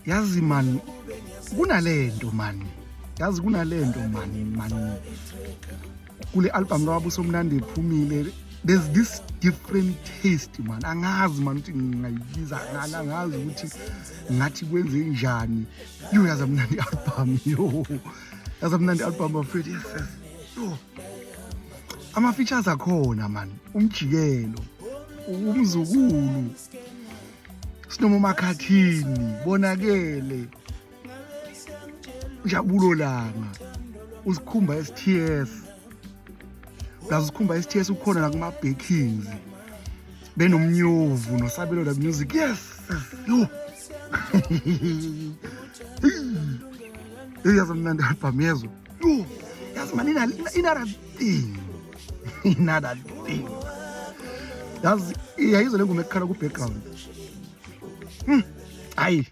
Yazi man, kunalento man, yazi kunalento man man kule album kaBabuso Mnandi ephumile. There's this different taste, man. Angazi man ukuthi ngingayibiza ngani, angazi ukuthi ngathi kwenze njani. Yo, yazi mnandi album, yo, yazi mnandi album, bafethu. Yes, yo, ama features akhona man, umjikelo, umzukulu, sinoma makhathini, bonakele, Njabulo Langa, usikhumba STS, plus usikhumba STS ukhona la kuma backings benomnyovu nosabelo la music. Yes, yo, hey, yazi mnandi album yezo. Yo, yazi man, ina thing, ina thing, yazi iyayizwa le ngoma ekukhala ku background. Hayi.